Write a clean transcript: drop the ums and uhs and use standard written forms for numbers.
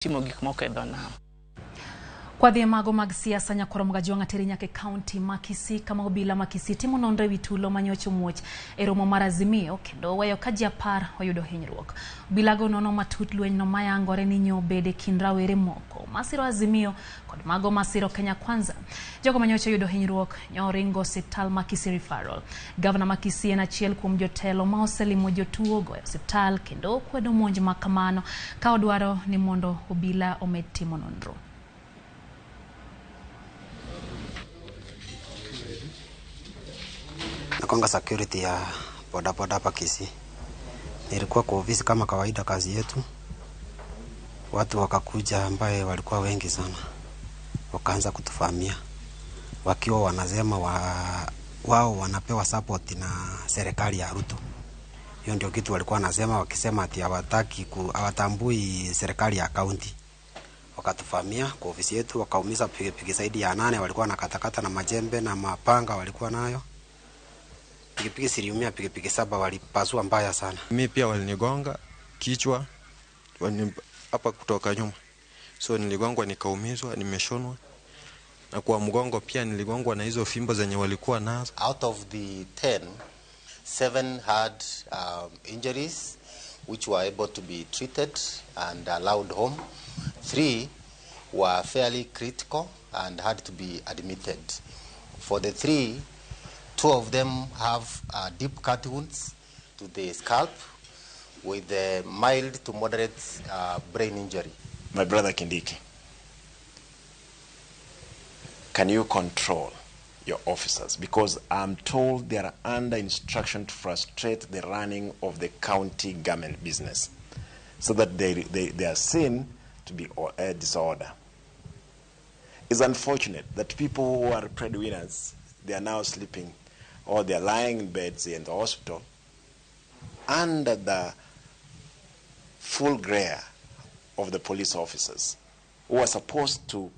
Timo gik moko e dho nam. Kwadhi e mago mag siasa nyakwaro Mgajwang' ateri nyaka e kaunti ma Kisii kama obila ma Kisii timo nonro ewi tulo manyocha omuoch e romo mar Azimio kendo weyo ka ji 10 oyudo hinyruok. Obilago nono matut lwenyno mayangore ni nyobedo e kind rawere moko masiro Azimio kod mago masiro Kenya Kwanza. Jogo manyocha oyudo hinyruok nyoringo osiptal ma Kisii Referral. Gavana ma Kisii en achiel kuom jotelo ma oselimo jotuo go e osiptal kendo kwedo monj ma kamano ka odwaro ni mondo obila omed timo nonro. Nakonga security ya bodaboda hapa Kisii. Nilikuwa kwa ofisi kama kawaida kazi yetu. Watu wakakuja ambaye walikuwa wengi sana. Wakaanza kutuvamia. Wakiwa wanasema wao wanapewa support na serikali ya Ruto. Hiyo ndio kitu walikuwa wanasema, wakisema ati hawatambui serikali ya county. Wakatuvamia kwa ofisi yetu, wakaumiza pikipiki zaidi ya 8, walikuwa wanakatakata na majembe na mapanga walikuwa nayo. Pikipiki ziliumia, pikipiki 7 walipasua mbaya sana. Mimi pia walinigonga kichwa, hapa kutoka nyuma. So niligongwa nikaumizwa, nimeshonwa. Na kwa mgongo pia niligongwa na hizo fimbo zenye walikuwa nazo. Out of the 10, 7 had injuries which were able to be treated and allowed home. 3 were fairly critical and had to be admitted. For the 3, 2 of them have deep cut wounds to the scalp with a mild to moderate brain injury. My brother Kindiki, can you control your officers? Because I'm told they are under instruction to frustrate the running of the county government business so that they are seen to be disorder. It's unfortunate that people who are breadwinners, they are now sleeping or they are lying in beds in the hospital under the full glare of the police officers who are supposed to